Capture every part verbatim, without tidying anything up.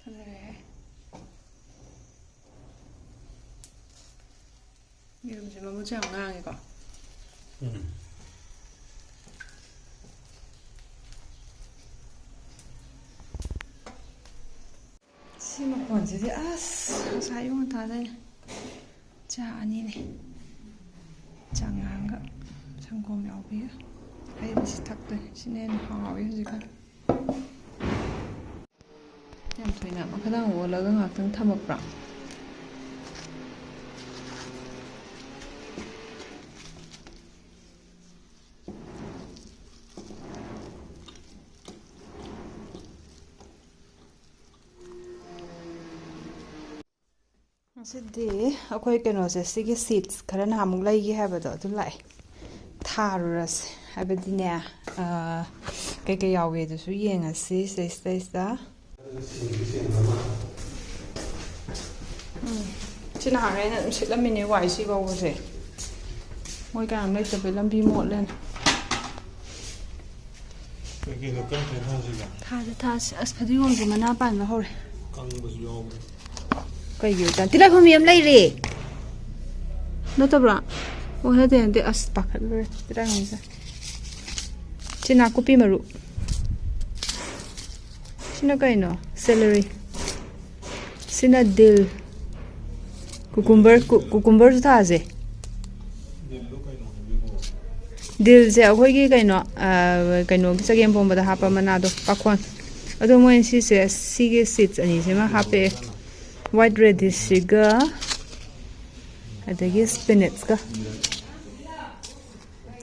ꯐꯖꯔꯦ꯫ ꯌꯦꯔꯨꯝꯁꯦ ꯃꯃꯨꯠꯁꯦ ꯌꯥꯝ ꯉꯥꯡꯉꯦꯀꯣ꯫ ꯎꯝ꯫ ꯁꯤ ꯃꯈꯣꯟꯁꯤꯗꯤ ꯑꯁ ꯉꯁꯥꯏ ꯑꯌꯨꯛ ꯉꯟꯇꯥꯗꯩꯅꯦ꯫ ꯆꯥ ꯑꯅꯤꯅꯦ꯫ ꯆꯉꯥꯡꯒ ꯁꯪꯒꯣꯝ ꯌꯥꯎꯕꯤꯒ꯫ ꯑꯩꯗꯤ ꯁꯤ ꯊꯛꯇꯣꯏꯅꯦ꯫ ꯁꯤꯅ ꯍꯦꯟꯅ ꯍꯥꯎꯋꯤ ꯍꯧꯖꯤꯛꯀꯥꯟ꯫ ꯌꯥꯝ ꯊꯣꯏꯅ ꯃꯈꯥꯗꯪ ꯑꯣꯜꯂꯒ ꯉꯥꯛꯇꯪ ꯊꯝꯃꯛꯄ꯭ꯔꯥ? ꯉꯁꯤꯗꯤ ꯑꯩꯈꯣꯏ ꯀꯩꯅꯣꯁꯦ, ꯁꯤꯒꯤ seeds ꯈꯔ ꯅꯍꯥꯟꯃꯨꯛ ꯂꯩꯒꯦ ꯍꯥꯏꯕꯗꯣ ꯑꯗꯨ ꯂꯥꯛꯑꯦ꯫ ꯊꯥꯔꯨꯔꯁꯦ꯫ ꯍꯥꯏꯕꯗꯤꯅꯦ, ꯑ, ꯀꯩꯀꯩ ꯌꯥꯎꯒꯦꯗꯨꯁꯨ ꯌꯦꯡꯉꯁꯤ ꯁꯤꯗꯩꯁꯤꯗꯩꯁꯤꯗ꯫ ꯎꯝ꯫ ꯁꯤ ꯅꯍꯥꯟꯒꯩ ꯑꯩꯅ ꯑꯗꯨꯝ ꯁꯤꯠꯂꯝꯃꯤꯅꯦ, ꯋꯥꯏ ꯁꯤ ꯐꯥꯎꯕꯁꯦ꯫ ꯃꯣꯏ ꯀꯌꯥꯝ ꯂꯩꯇꯕꯩ ꯂꯝꯕꯤ ꯃꯣꯠꯂꯦꯅ꯫ ꯀꯩꯀꯩꯅꯣ ꯀꯔꯝ ꯀꯥꯟ ꯊꯥꯁꯤꯒꯦ? ꯊꯥꯁꯦ, ꯊꯥꯁꯦ꯫ ꯑꯁ, ꯐꯗꯤꯒꯣꯝꯁꯦ ꯃꯅꯥ ꯄꯥꯟꯕ ꯍꯧꯔꯦ꯫ ꯀꯪꯕꯁꯨ ꯌꯥꯎꯕꯅꯦ꯫ ꯀꯩꯒꯤ ꯑꯣꯏꯖꯥꯠꯅꯣ? ꯇꯤꯜꯍꯥꯏꯈꯨꯝꯕꯤ ꯑꯃ ꯂꯩꯔꯦ꯫ ꯅꯠꯇꯕ꯭ꯔꯥ? ꯑꯣ, ꯅꯠꯇꯦ, ꯅꯠꯇꯦ꯫ ꯑꯁ, ꯄꯥꯈꯠꯂꯨꯔꯦ꯫ ꯇꯤꯜꯍꯥꯏꯈꯨꯝꯕꯤꯁꯦ꯫ ꯁꯤ ꯅꯥꯀꯨꯞꯄꯤ ꯃꯔꯨ꯫ ꯁꯤꯅ ꯀꯩꯅꯣ? Celery꯫ ꯁꯤꯅ dill꯫ Cucumber, cu-, cucumberꯁꯨ ꯊꯥꯁꯦ꯫ Dillꯁꯦ ꯑꯩꯈꯣꯏꯒꯤ ꯀꯩꯅꯣ, ꯑ, ꯀꯩꯅꯣꯒꯤ ꯆꯒꯦꯝ ꯄꯣꯝꯕꯗ ꯍꯥꯞꯄ ꯃꯅꯥꯗꯣ, ꯄꯥꯈꯣꯟ꯫ ꯑꯗꯣ ꯃꯣꯏ ꯁꯤꯁꯦ, ꯁꯤꯒꯤ seeds ꯑꯅꯤꯁꯤꯃ ꯍꯥꯞꯄꯛꯑꯦ꯫ White radishꯁꯤꯒ ꯑꯗꯒꯤ spinachꯀ꯫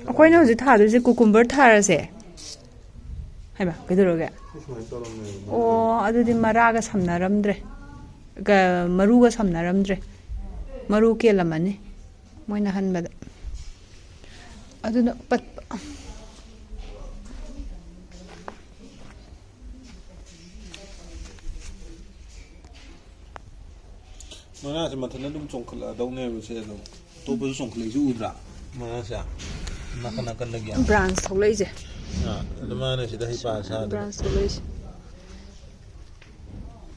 ꯑꯩꯈꯣꯏꯅ ꯍꯧꯖꯤꯛ ꯊꯥꯗꯣꯏꯁꯦ cucumber ꯊꯥꯔꯁꯦ꯫ ꯍꯩꯃꯥ, ꯀꯩꯗꯧꯔꯒꯦ? ꯁꯤ ꯁꯨꯃꯥꯏꯅ ꯇꯧꯔꯝꯃꯦꯕ꯫ ꯑꯣ, ꯑꯗꯨꯗꯤ ꯃꯔꯥꯒ ꯁꯝꯅꯔꯝꯗ꯭ꯔꯦ꯫ ꯀ-, ꯃꯔꯨꯒ ꯁꯝꯅꯔꯝꯗ꯭ꯔꯦ꯫ ꯃꯔꯨ ꯀꯦꯜꯂꯝꯃꯅꯤ ꯃꯣꯏꯅ ꯍꯟꯕꯗ꯫ ꯑꯗꯨꯅ ꯄꯠꯄ꯫ ꯃꯅꯥꯁꯦ ꯃꯊꯟꯇ ꯑꯗꯨꯝ ꯆꯣꯡꯈꯠꯂꯛꯑꯗꯧꯅꯦꯕ ꯁꯦ ꯑꯗꯨꯝ꯫ ꯑꯇꯣꯞꯄꯁꯨ ꯆꯣꯡꯈꯠꯂꯛꯏꯁꯦ ꯎꯗ꯭ꯔꯥ? ꯃꯅꯥꯁꯦ ꯅꯥꯀꯟ ꯅꯥꯀꯟꯗꯒꯤ ꯌꯥꯝ꯫ Branch ꯊꯣꯛꯂꯛꯏꯁꯦ꯫ ꯑꯥ, ꯑꯗꯨ ꯃꯥꯅ ꯁꯤꯗ ꯍꯩꯄꯥ ꯁꯥꯗꯅ꯫ Branch ꯊꯣꯛꯂꯛꯏꯁꯦ꯫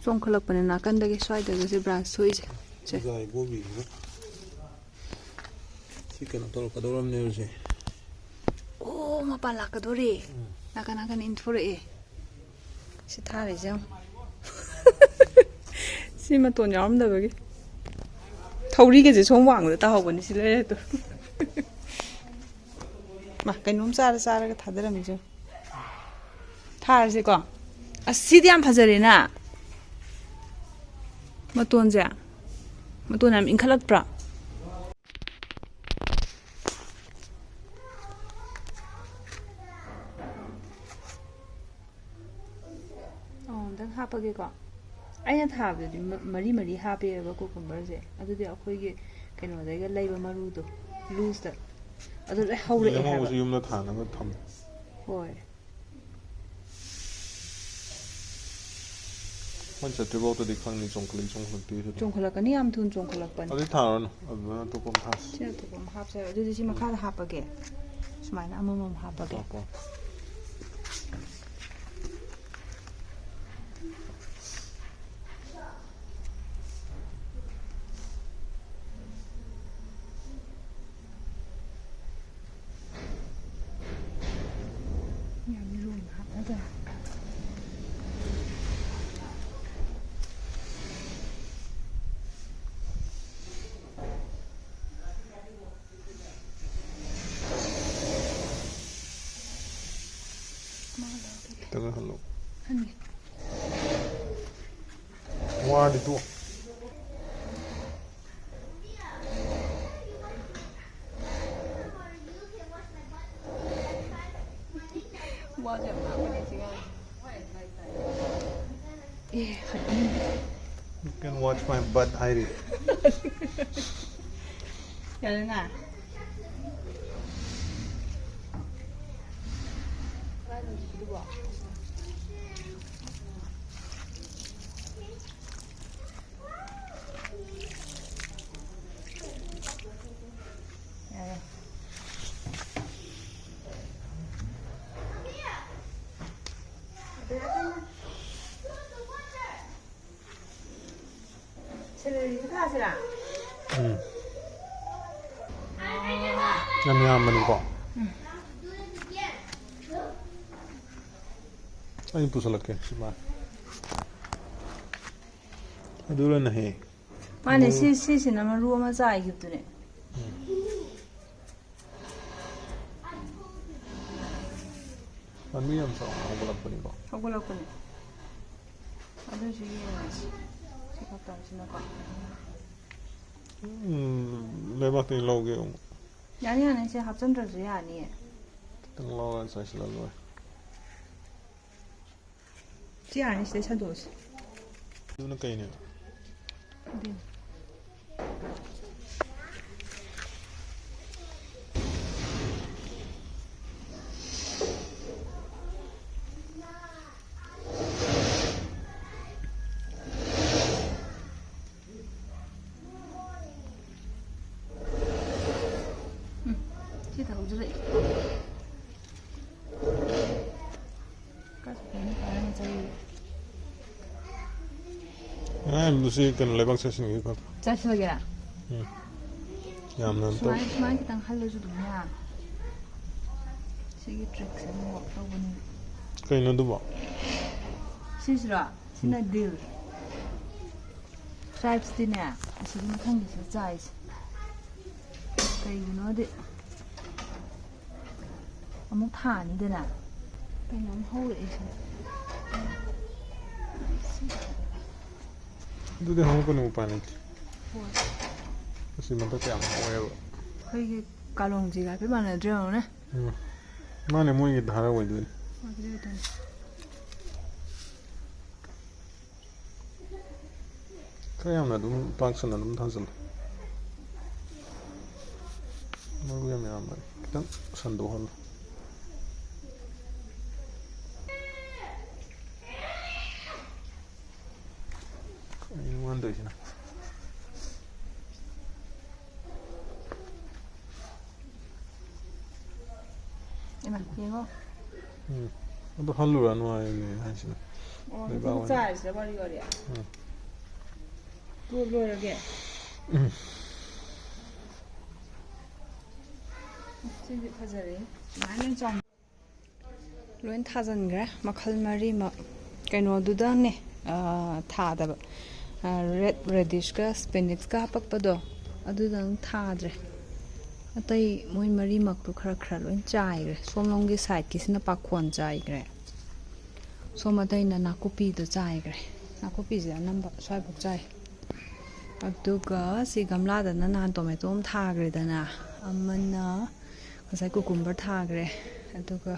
ꯆꯣꯡꯈꯠꯂꯛꯄꯅꯦ ꯅꯥꯀꯟꯗꯒꯤ, ꯁ꯭ꯋꯥꯏꯗꯒꯁꯦ branch ꯊꯣꯛꯏꯁꯦ꯫ ꯁꯦ꯫ ꯖꯥꯏ ꯕꯣꯕꯤꯁꯤꯅ ꯁꯤ ꯀꯩꯅꯣ ꯇꯧꯔꯛꯀꯗꯧꯔꯕꯅꯦꯕ ꯁꯦ꯫ ꯑꯣ, ꯃꯄꯥꯟ ꯂꯥꯛꯀꯗꯣꯔꯦ꯫ ꯎꯝ꯫ ꯅꯥꯀꯟ ꯅꯥꯀꯟ ꯏꯟꯊꯣꯔꯛꯑꯦ꯫ ꯁꯤ ꯊꯥꯔꯤꯁꯦ ꯌꯦꯡꯉꯣ꯫ ꯁꯤ ꯃꯇꯣꯟ ꯌꯥꯎꯔꯝꯗꯕꯒꯤ꯫ ꯊꯧꯔꯤꯒꯁꯦ ꯁꯣꯝ ꯋꯥꯡꯃꯗ ꯇꯥꯍꯧꯕꯅꯤ ꯁꯤ ꯂꯩꯔꯦ ꯑꯗꯣ꯫ ꯃꯥ, ꯀꯩꯅꯣꯝ ꯆꯥꯔ ꯆꯥꯔꯒ ꯊꯥꯗꯔꯝꯃꯤꯁꯦ꯫ ꯊꯥꯔꯁꯤꯀꯣ꯫ ꯑꯁ, ꯁꯤꯗꯤ ꯌꯥꯝ ꯐꯖꯔꯦꯅ꯫ ꯃꯇꯣꯟꯁꯦ꯫ ꯃꯇꯣꯟ ꯌꯥꯝ ꯏꯟꯈꯠꯂꯛꯇ꯭ꯔꯥ? ꯑꯣ, ꯑꯝꯇꯪ ꯍꯥꯞꯄꯒꯦꯀꯣ꯫ ꯑꯩꯅ ꯊꯥꯕꯗꯗꯤ ꯃ-, ꯃꯔꯤ ꯃꯔꯤ ꯍꯥꯞꯄꯦꯕ cucumberꯁꯦ꯫ ꯑꯗꯨꯗꯤ ꯑꯩꯈꯣꯏꯒꯤ ꯀꯩꯅꯣꯗꯩꯒ ꯂꯩꯕ ꯃꯔꯨꯗꯣ, looseꯇ꯫ ꯑꯗꯨ ꯂꯣꯏ ꯍꯧꯔꯛꯑꯦ ꯍꯥꯏꯕ꯫ ꯂꯦꯝꯍꯧꯕꯁꯨ ꯌꯨꯝꯗ ꯊꯥꯅꯕ ꯊꯝꯃꯦ꯫ ꯍꯣꯏ꯫ ꯃꯣꯏ ꯆꯠꯇ꯭ꯔꯤꯐꯥꯎꯇꯗꯤ ꯈꯪꯅꯤ, ꯆꯣꯡꯈꯠꯂꯛꯏ ꯆꯣꯡꯈꯠꯂꯛꯇꯦ ꯑꯗꯨꯗꯤ꯫ ꯆꯣꯡꯈꯠꯂꯛꯀꯅꯤ, ꯌꯥꯝ ꯊꯨꯅ ꯆꯣꯡꯈꯠꯂꯛꯄꯅꯤ꯫ ꯑꯗꯨꯗꯤ ꯊꯥꯔꯨꯔꯅꯨ, ꯑꯗꯨꯗꯅ ꯑꯇꯣꯞꯄ ꯑꯃ ꯊꯥꯁꯤ꯫ ꯁꯤꯅ ꯑꯇꯣꯞꯄ ꯑꯃ ꯍꯥꯞꯁꯦ ꯍꯥꯏꯕ꯫ ꯑꯗꯨꯗꯤ ꯁꯤ ꯃꯈꯥꯗ ꯍꯥꯞꯄꯒꯦ꯫ ꯁꯨꯃꯥꯏꯅ ꯑꯃꯃꯝ ꯍꯥꯞꯄꯒꯦ꯫ ꯍꯥꯞꯄꯣ꯫ ꯌꯥꯝ ꯂꯨꯅ ꯍꯥꯞꯅꯗꯦ꯫ ꯈꯤꯇꯪ ꯍꯜꯂꯣ꯫ ꯍꯟꯒꯦ꯫ ꯋꯥꯔꯗꯤ ꯇꯣꯛ꯫ ꯋꯥꯁꯦ ꯌꯥꯝ ꯉꯥꯡꯕꯅꯦ ꯁꯤ ꯉꯥꯡꯁꯦ꯫ ꯑꯦ, ꯍꯟꯅꯤꯡꯗꯦ꯫ You can watch my butt ꯍꯥꯏꯔꯤ꯫ ꯌꯥꯔꯦꯅ? ꯀꯗꯥꯏꯗꯅꯣ ꯆꯠꯄꯗꯨꯕꯣ? ꯌꯥꯔꯦ꯫ ꯎꯝ꯫ ꯌꯥꯝ ꯌꯥꯝꯕꯅꯤꯀꯣ꯫ ꯑꯩ ꯄꯨꯁꯜꯂꯛꯀꯦ ꯁꯤ ꯃꯥ꯫ ꯑꯗꯨꯅ ꯍꯦ꯫ ꯃꯥꯅꯦ, ꯁꯤ, ꯁꯤꯁꯤꯅ ꯃꯔꯨ ꯑꯃ ꯆꯥꯏꯈꯤꯕꯗꯨꯅꯦ꯫ ꯄꯥꯝꯕꯤ ꯌꯥꯝ ꯆꯥꯎꯅ ꯍꯧꯒꯠꯂꯛꯄꯅꯤꯀꯣ꯫ ꯍꯧꯒꯠꯂꯛꯄꯅꯦ꯫ ꯑꯗꯨꯁꯨ ꯌꯦꯡꯉꯁꯤ꯫ ꯁꯤ ꯈꯛꯇꯪꯁꯤꯅꯀꯣ꯫ ꯎꯝ, ꯂꯩꯕꯥꯛꯇꯒꯤ ꯂꯧꯒꯦ ꯑꯃꯨꯛ꯫ ꯌꯥꯅꯤ, ꯌꯥꯅꯤ, ꯁꯤ ꯍꯥꯞꯆꯤꯟꯗ꯭ꯔꯁꯨ ꯌꯥꯅꯤꯌꯦ꯫ ꯈꯤꯇꯪ ꯂꯧꯔꯒ ꯆꯥꯏꯁꯤꯜꯂ ꯂꯣꯏꯔꯦ꯫ ꯁꯤ ꯌꯥꯔꯅꯤ, ꯁꯤꯗꯩ ꯁꯟꯗꯣꯛꯑꯁꯤ꯫ ꯑꯗꯨꯅ ꯀꯩꯅꯦꯕ? ꯑꯗꯨꯅꯤ꯫ ꯎꯝ, ꯁꯤ ꯇꯧꯍꯧꯖꯔꯛꯑꯦ꯫ ꯀꯥꯏ ꯆꯠꯈ꯭ꯔꯤꯅꯣ? ꯐꯖꯅ ꯆꯠꯂꯤ꯫ ꯑꯦ, ꯂꯨꯁꯤ ꯀꯩꯅꯣ ꯂꯩꯕꯥꯛ ꯆꯥꯏꯁꯤꯟꯒꯦ ꯈꯣꯠꯄ꯫ ꯆꯥꯏꯁꯤꯜꯂꯒꯦꯔꯥ? ꯎꯝ꯫ ꯌꯥꯝꯅ ꯑꯝꯇ ꯁꯨꯃꯥꯏ, ꯁꯨꯃꯥꯏꯅ ꯈꯤꯇꯪ ꯍꯜꯂꯁꯨ ꯑꯗꯨꯝ ꯌꯥꯅꯤ꯫ ꯁꯤꯒꯤ trickꯁꯦ ꯑꯗꯨꯝ work ꯇꯧꯕꯅꯤ꯫ ꯀꯩꯅꯣ ꯑꯗꯨꯕꯣ? ꯁꯤꯁꯤꯔꯣ? ꯁꯤꯅ ꯎꯝ꯫ Dill꯫ Tribesꯇꯤꯅꯦ, ꯑꯁꯤꯒꯤ ꯃꯊꯪꯒꯤꯁꯤꯗ ꯆꯥꯏꯁꯦ꯫ ꯀꯩꯒꯤꯅꯣꯗꯤ ꯑꯃꯨꯛ ꯊꯥꯅꯤꯗꯅ꯫ ꯀꯩꯅꯣꯝ ꯍꯧꯔꯛꯑꯦ ꯁꯤꯗ꯫ ꯑꯗꯨꯗꯤ ꯍꯧꯔꯛꯀꯅꯨ, ꯎꯄꯥꯏ ꯂꯩꯇꯦ꯫ ꯍꯣꯏ꯫ ꯑꯁꯤ ꯃꯊꯛꯇ ꯌꯥꯝ ꯍꯧꯋꯦꯕ꯫ ꯑꯩꯈꯣꯏꯒꯤ ꯀꯥꯂꯣꯡꯁꯤꯒ ꯍꯥꯏꯐꯦꯠ ꯃꯥꯟꯅꯗ꯭ꯔꯦ ꯌꯦꯡꯉꯨꯅꯦ꯫ ꯎꯝ꯫ ꯃꯥꯅꯦ, ꯃꯣꯏꯒꯤ ꯙꯥꯔꯥ ꯑꯣꯏꯗꯣꯏꯅꯤ꯫ ꯑꯣꯏꯗꯣꯏꯅꯤ, ꯑꯣꯏꯗꯣꯏꯅꯤ꯫ ꯈꯔ ꯌꯥꯝꯅ ꯑꯗꯨꯝ ꯄꯥꯛ ꯁꯟꯅ ꯑꯗꯨꯝ ꯊꯥꯖꯤꯜꯂꯨ꯫ ꯃꯔꯨ ꯌꯥꯝ ꯌꯥꯝꯕꯅꯤ꯫ ꯈꯤꯇꯪ ꯁꯟꯗꯣꯛꯍꯜꯂꯨ꯫ ꯀꯩꯅꯣ ꯃꯥꯅ ꯇꯧꯔꯤꯁꯤꯅ? ꯏꯃꯥ, ꯌꯦꯡꯉꯣ꯫ ꯎꯝ꯫ ꯑꯗꯨ ꯍꯜꯂꯨꯔꯅꯨ ꯍꯥꯏꯕꯅꯦ ꯍꯥꯏꯁꯤꯅ꯫ ꯑꯣ, ꯂꯩꯕꯥꯛ ꯃꯊꯪ ꯑꯣꯏꯅ꯫ ꯆꯥꯔꯁꯤꯔ ꯋꯥꯔꯤ ꯋꯥꯔꯤ? ꯎꯝ꯫ ꯂꯣꯏꯔꯒꯦ꯫ ꯁꯤꯗꯤ ꯐꯖꯔꯦ꯫ ꯁꯨꯃꯥꯏꯅ ꯂꯣꯏ ꯆꯥꯎ-, ꯂꯣꯏ ꯊꯥꯖꯤꯟꯈ꯭ꯔꯦ, ꯃꯈꯜ ꯃꯔꯤꯃꯛ꯫ ꯀꯩꯅꯣꯗꯨꯗꯪꯅꯦ, ꯑꯥ, ꯊꯥꯗꯕ꯫ ꯑꯥ, red radishꯀ spinachꯀ ꯍꯥꯄꯛꯄꯗꯣ, ꯑꯗꯨꯗꯪ ꯊꯥꯗ꯭ꯔꯦ꯫ ꯑꯇꯩ ꯃꯣꯏ ꯃꯔꯤꯃꯛꯇꯨ ꯈꯔ ꯈꯔ ꯂꯣꯏ ꯆꯥꯏꯈ꯭ꯔꯦ꯫ ꯁꯣꯝꯂꯣꯝꯒꯤ sideꯀꯤꯁꯤꯅ ꯄꯥꯈꯣꯟ ꯆꯥꯏꯈ꯭ꯔꯦ꯫ ꯁꯣꯝ ꯑꯇꯩꯅ ꯅꯥꯀꯨꯞꯄꯤꯗꯣ ꯆꯥꯏꯈ꯭ꯔꯦ꯫ ꯅꯥꯀꯨꯞꯄꯤꯁꯦ ꯑꯅꯝꯕ ꯁ꯭ꯋꯥꯏꯐꯥꯎ ꯆꯥꯏ꯫ ꯑꯗꯨꯒ ꯁꯤ ꯒꯝꯂꯥꯗꯅ ꯅꯍꯥꯟ tomato ꯑꯃ ꯊꯥꯈ꯭ꯔꯦꯗꯅ, ꯑꯃꯅ ꯉꯁꯥꯏ cucumber ꯊꯥꯈ꯭ꯔꯦ, ꯑꯗꯨꯒ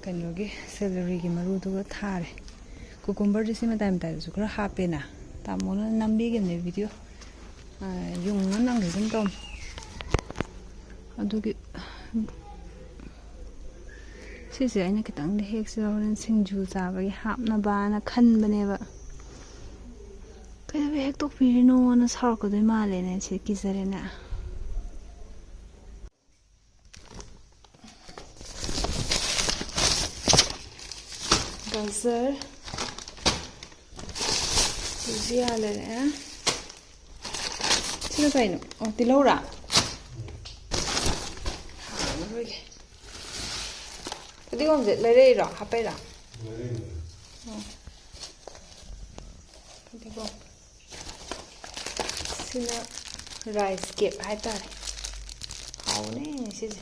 ꯀꯩꯅꯣꯒꯤ celeryꯒꯤ ꯃꯔꯨꯗꯨꯒ ꯊꯥꯔꯦ꯫ Cucumberꯗꯤ ꯁꯤ ꯃꯇꯥꯏ ꯃꯇꯥꯏꯗꯁꯨ ꯈꯔ ꯍꯥꯞꯄꯦꯅ, ꯇꯥꯃꯣꯅ ꯅꯝꯕꯤꯈꯤꯕꯅꯦ video꯫ ꯑ, ꯌꯨꯡꯉ ꯅꯝꯈꯤꯒꯨꯝ ꯇꯧ꯫ ꯑꯗꯨꯒꯤ ꯁꯤꯁꯦ ꯑꯩꯅ ꯈꯤꯇꯪꯗꯤ ꯍꯦꯛꯁꯤꯔ, ꯍꯣꯔꯦꯟ ꯁꯤꯡꯖꯨ ꯆꯥꯕꯒꯤ ꯍꯥꯞꯅꯕꯅ ꯈꯟꯕꯅꯦꯕ꯫ ꯀꯩꯗꯧꯕꯩ ꯍꯦꯛꯇꯣꯛꯄꯤꯔꯤꯅꯣꯅ ꯁꯥꯎꯔꯛꯀꯗꯣꯏ ꯃꯥꯜꯂꯦꯅꯦ, ꯁꯤ ꯀꯤꯖꯔꯦꯅꯦ꯫ ꯒꯖꯔ, ꯕꯨꯖꯤꯌꯥ ꯂꯩꯔꯦ꯫ ꯁꯤꯅ ꯀꯩꯅꯣ? ꯑꯣ, ꯇꯤꯜꯍꯧꯔꯥ? ꯍꯥꯡꯉꯔꯣꯏꯒꯦ꯫ ꯐꯗꯤꯒꯣꯝꯁꯦ ꯂꯩꯔꯛꯏꯔꯣ? ꯍꯥꯞꯄꯩꯔꯣ? ꯑꯣ꯫ ꯐꯗꯤꯒꯣꯝ꯫ ꯁꯤꯅ rice cake ꯍꯥꯏꯇꯥꯔꯦ꯫ ꯍꯥꯎꯕꯅꯦ ꯁꯤꯁꯦ꯫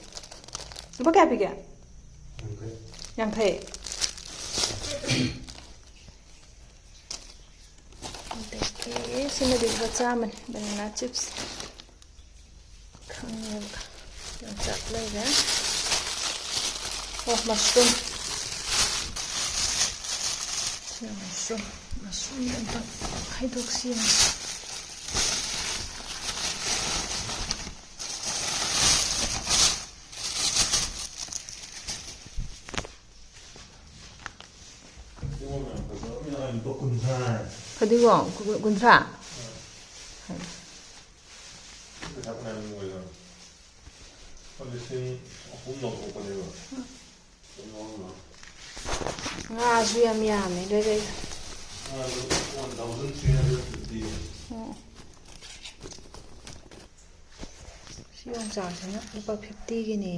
ꯂꯨꯄꯥ ꯀꯌꯥ ꯄꯤꯒꯦ? ꯌꯥꯡꯈꯩ꯫ ꯌꯥꯡꯈꯩ꯫ ꯑꯗꯒꯤ ꯁꯤꯃꯗꯤ ꯂꯨꯄꯥ ꯆꯥꯝꯃꯅꯤ, banana chips꯫ ꯈꯪꯉꯦꯕ꯫ ꯌꯣꯡꯆꯥꯛ ꯂꯩꯔꯦ꯫ ꯑꯣ, mushroom꯫ ꯁꯤꯅ mushroom꯫ Mushroomꯗꯣ ꯑꯝꯇꯪ ꯍꯩꯗꯣꯛꯁꯤ ꯌꯦꯡꯉꯣ꯫ ꯐꯗꯤꯒꯣꯝ ꯀꯨꯟ-, ꯀꯨꯟꯊ꯭ꯔꯥ꯫ ꯄꯩꯁꯥ ꯐꯅꯌꯥꯝ ꯑꯣꯏꯗ꯫ ꯂꯨꯄꯥ ꯂꯤꯁꯤꯡ ꯑꯍꯨꯝ ꯂꯧꯊꯣꯛꯄꯅꯦꯕ꯫ ꯉꯥꯁꯨ ꯌꯥꯝ ꯌꯥꯝꯃꯦ ꯂꯩꯔꯛꯏꯗꯣ꯫ ꯉꯥꯗꯣ one thousand three hundred fifty꯫ ꯑꯣ꯫ ꯁꯤ ꯌꯣꯡꯆꯥꯛꯁꯤꯅ ꯂꯨꯄꯥ ꯐꯤꯐꯇꯤꯒꯤꯅꯦ꯫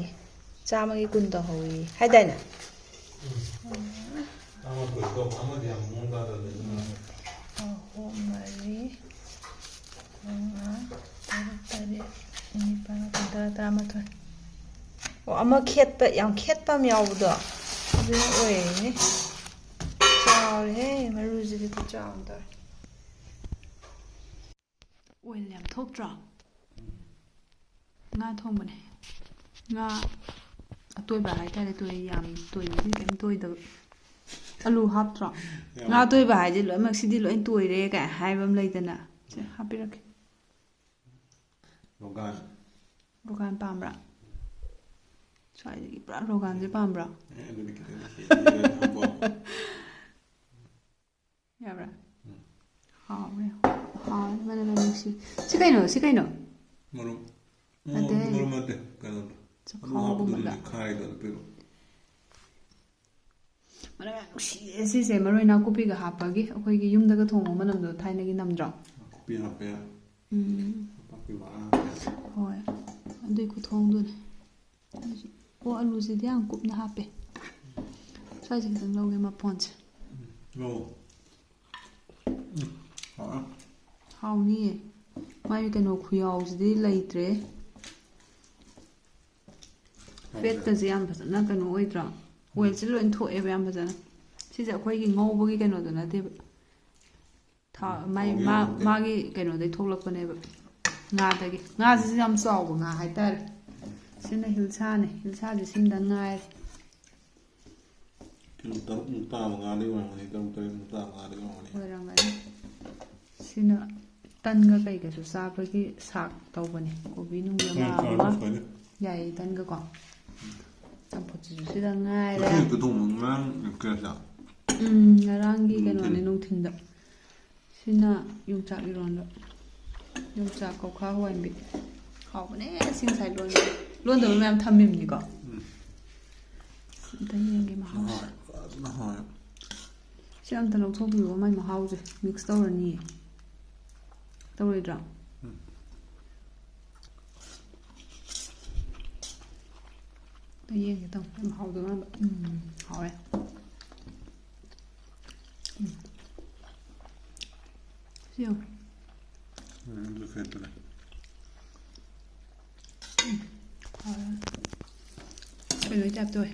ꯆꯥꯝꯃꯒꯤ ꯀꯨꯟ ꯇꯧꯍꯧꯋꯤ ꯍꯥꯏꯗꯥꯏꯅꯦ? ꯆꯥꯝꯃ ꯀꯨꯟ ꯇꯧꯕ ꯑꯃꯗꯤ ꯌꯥꯝ ꯃꯑꯣꯡ ꯇꯥꯗꯕꯅꯦ, ꯑꯗꯨꯅ꯫ ꯑꯍꯨꯝ, ꯃꯔꯤ, ꯃꯉꯥ, ꯇꯔꯨꯛ, ꯇꯔꯦꯠ, ꯅꯤꯄꯥꯜ, ꯃꯥꯄꯜ, ꯇꯔꯥ, ꯇꯔꯥꯃꯥꯊꯣꯏ꯫ ꯑꯣ, ꯑꯃ ꯈꯦꯠꯄ, ꯌꯥꯝ ꯈꯦꯠꯄ ꯑꯃ ꯌꯥꯎꯕꯗꯣ, ꯑꯗꯨꯅ ꯑꯣꯏꯔꯤꯅꯦ꯫ ꯆꯥꯎꯔꯦꯍꯦ, ꯃꯔꯨꯁꯤꯗꯤ ꯈꯨꯆꯥꯎ ꯑꯃ ꯇꯧꯔꯦ꯫ ꯑꯣꯏꯜ ꯌꯥꯝ ꯊꯣꯛꯇ꯭ꯔꯣ? ꯉꯥ ꯊꯣꯡꯕꯅꯦ꯫ ꯉꯥ ꯑꯇꯣꯏꯕ ꯍꯥꯏꯇꯥꯔꯦ, ꯇꯣꯏ-, ꯌꯥꯝ ꯇꯣꯏꯕꯗꯤ ꯀꯩꯝ ꯇꯣꯏꯗꯕ꯫ ꯑꯂꯨ ꯍꯥꯞꯇ꯭ꯔꯣ? ꯌꯥꯝ ꯉꯥ ꯑꯇꯣꯏꯕ ꯍꯥꯏꯗꯤ ꯂꯣꯏꯅꯃꯛ ꯁꯤꯗꯤ ꯂꯣꯏ ꯇꯣꯏꯔꯦ ꯀꯥꯏ ꯍꯥꯏꯕ ꯑꯃ ꯂꯩꯗꯅ꯫ ꯁꯦ, ꯍꯥꯞꯄꯤꯔꯛꯀꯦ꯫ ꯔꯣꯒꯥꯟ꯫ ꯔꯣꯒꯥꯟ ꯄꯥꯝꯕ꯭ꯔꯥ? ꯁ꯭ꯋꯥꯏꯗꯒꯤ ꯄꯨꯔꯥ ꯔꯣꯒꯥꯟꯁꯦ ꯄꯥꯝꯕ꯭ꯔꯥ? ꯑꯦ, ꯑꯗꯨꯗꯤ ꯈꯤꯇꯪ ꯍꯦꯟꯖꯤꯟꯈ꯭ꯔꯦ, ꯍꯥꯞꯄꯣ꯫ ꯌꯥꯕ꯭ꯔꯥ? ꯎꯝ꯫ ꯍꯥꯎꯋꯦ꯫ ꯍꯥꯎꯋꯦ, ꯃꯅꯝ ꯌꯥꯝ ꯅꯨꯡꯁꯤ꯫ ꯁꯤ ꯀꯩꯅꯣ? ꯁꯤ ꯀꯩꯅꯣ? ꯃꯔꯨ-, ꯃꯔꯨ-, ꯅꯠꯇꯦ꯫ ꯃꯔꯨ ꯅꯠꯇꯦ, ꯀꯩꯅꯣꯗꯣ꯫ ꯑꯗꯨ ꯆꯥꯛꯈꯥꯎꯒꯨꯝꯕꯗ꯫ ꯍꯥꯞꯄꯗꯨꯅꯅꯦ ꯈꯥꯔꯤꯗꯣ, ꯑꯗꯨ ꯄꯤꯔꯛꯑꯣ꯫ ꯃꯅꯝ ꯌꯥꯝ ꯅꯨꯡꯁꯤꯌꯦ ꯁꯤꯁꯦ, ꯃꯔꯣꯏ ꯅꯥꯀꯨꯞꯄꯤꯒ ꯍꯥꯞꯄꯒꯤ꯫ ꯑꯩꯈꯣꯏꯒꯤ ꯌꯨꯝꯗꯒ ꯊꯣꯡꯕ ꯃꯅꯝꯗꯣ ꯊꯥꯏꯅꯒꯤ ꯅꯝꯗ꯭ꯔꯣ? ꯅꯥꯀꯨꯞꯄꯤ ꯍꯥꯞꯄꯦ꯫ ꯎꯝ꯫ ꯅꯄꯥꯛꯄꯤ ꯃꯔꯥ ꯍꯥꯞꯄꯦ꯫ ꯍꯣꯏ꯫ ꯑꯗꯨꯏ ꯈꯨꯊꯣꯡꯗꯨꯅꯦ꯫ ꯑꯣ, ꯑꯂꯨꯁꯤꯗꯤ ꯌꯥꯝ ꯀꯨꯞꯅ ꯍꯥꯞꯄꯦ꯫ ꯁ꯭ꯋꯥꯏꯁꯦ ꯈꯤꯇꯪ ꯂꯧꯒꯦ, ꯃꯐꯣꯟꯁꯦ꯫ ꯎꯝ, ꯂꯧ꯫ ꯎꯝ, ꯍꯥꯎꯔꯦ꯫ ꯍꯥꯎꯅꯤꯌꯦ꯫ ꯃꯥꯒꯤ ꯀꯩꯅꯣ ꯈꯨꯌꯥꯎꯁꯤꯗꯤ ꯂꯩꯇ꯭ꯔꯦ꯫ ꯍꯥꯎꯔꯦ꯫ ꯐꯦꯠꯀꯁꯦ ꯌꯥꯝ ꯐꯖꯅ ꯀꯩꯅꯣ ꯑꯣꯏꯗ꯭ꯔꯣ? ꯎꯝ꯫ ꯑꯣꯏꯜꯁꯦ ꯂꯣꯏ ꯊꯣꯛꯑꯦꯕ ꯌꯥꯝ ꯐꯖꯅ꯫ ꯁꯤꯁꯦ ꯑꯩꯈꯣꯏꯒꯤ ꯉꯧꯕꯒꯤ ꯀꯩꯅꯣꯗꯣ ꯅꯠꯇꯦꯕ꯫ ꯊꯥ-, ꯎꯝ, ꯃꯥꯏ-, ꯊꯥꯎꯒꯤ ꯃꯥ-, ꯉꯧꯕ ꯅꯠꯇꯦ꯫ ꯃꯥꯒꯤ ꯀꯩꯅꯣꯗꯩ ꯊꯣꯛꯂꯛꯄꯅꯦꯕ꯫ ꯉꯥꯗꯒꯤ꯫ ꯉꯥꯁꯤꯁꯨ ꯌꯥꯝ ꯆꯥꯎꯕ ꯉꯥ ꯍꯥꯏꯇꯥꯔꯦ꯫ ꯁꯤꯅ ꯍꯤꯜꯁꯥꯅꯦ꯫ ꯍꯤꯜꯁꯥꯁꯦ ꯁꯤꯃꯗꯪ ꯉꯥꯏꯔꯦ꯫ ꯀꯤꯂꯣ ꯇꯔꯨꯛꯃꯨꯛ ꯇꯥꯕ ꯉꯥꯗꯤ ꯑꯣꯏꯔꯝꯒꯅꯤ, ꯇꯔꯨꯛ ꯇꯔꯦꯠꯃꯨꯛ ꯇꯥꯕ ꯉꯥꯗꯤ ꯑꯣꯏꯔꯝꯒꯅꯤ꯫ ꯑꯣꯏꯔꯝꯒꯅꯤ꯫ ꯁꯤꯅ ꯇꯟꯒ ꯀꯩꯒꯁꯨ ꯆꯥꯕꯒꯤ ꯁꯥꯛ ꯇꯧꯕꯅꯦ꯫ ꯀꯣꯕꯤ ꯅꯨꯡꯕꯤ ꯍꯣꯏ, ꯑꯃ ꯆꯥꯔꯣ, ꯑꯃ꯫ ꯁꯣꯏꯗ꯫ ꯌꯥꯏꯌꯦ, ꯇꯟꯒꯀꯣ꯫ ꯆꯝꯐꯨꯠꯁꯤꯁꯨ ꯁꯤꯗ ꯉꯥꯏꯔꯦ꯫ ꯉꯁꯤ ꯍꯦꯛꯇ ꯊꯣꯡꯕ ꯉꯔꯥꯡ ꯀꯩꯅꯣꯗ꯫ ꯎꯝ, ꯉꯔꯥꯡꯒꯤ ꯅꯨꯡꯊꯤꯜ꯫ ꯀꯩꯅꯣꯅꯦ, ꯅꯨꯡꯊꯤꯟꯗ꯫ ꯁꯤꯅ ꯌꯣꯡꯆꯥꯛ ꯏꯔꯣꯟꯕ꯫ ꯌꯣꯡꯆꯥꯛ ꯀꯧꯈꯥ ꯍꯋꯥꯏꯟꯕꯤ꯫ ꯍꯥꯎꯕꯅꯦ ꯁꯤ ꯉꯁꯥꯏ ꯂꯣꯟꯕ꯫ ꯂꯣꯟꯗꯕ ꯃꯌꯥꯝ ꯊꯝꯃꯤꯕꯅꯤꯀꯣ꯫ ꯎꯝ꯫ ꯑꯝꯇ ꯌꯦꯡꯒꯦ ꯃꯍꯥꯎꯁꯦ꯫ ꯍꯥꯎꯋꯦ, ꯐꯖꯅ ꯍꯥꯎꯋꯦ꯫ ꯁꯤ ꯑꯝꯇ ꯂꯧꯊꯣꯛꯄꯤꯌꯣ, ꯃꯥꯏ ꯃꯍꯥꯎꯁꯦ꯫ ꯃꯤꯛꯁ ꯇꯧꯔꯅꯤꯌꯦ꯫ ꯇꯧꯔꯣꯏꯗ꯭ꯔꯣ? ꯎꯝ꯫ ꯑꯗꯨ ꯌꯦꯡꯒꯦ ꯇꯧ꯫ ꯌꯥꯝ ꯍꯥꯎꯗꯧ ꯃꯥꯟꯕ꯫ ꯎꯝ, ꯍꯥꯎꯔꯦ꯫ ꯎꯝ꯫ ꯁꯤ ꯌꯦꯡꯉꯨ꯫ ꯎꯝ, ꯑꯗꯨ ꯐꯦꯠꯇꯨꯅꯦ꯫ ꯍꯥꯎꯔꯦ꯫ ꯀꯩꯅꯣꯒꯤ type ꯇꯧꯋꯦ꯫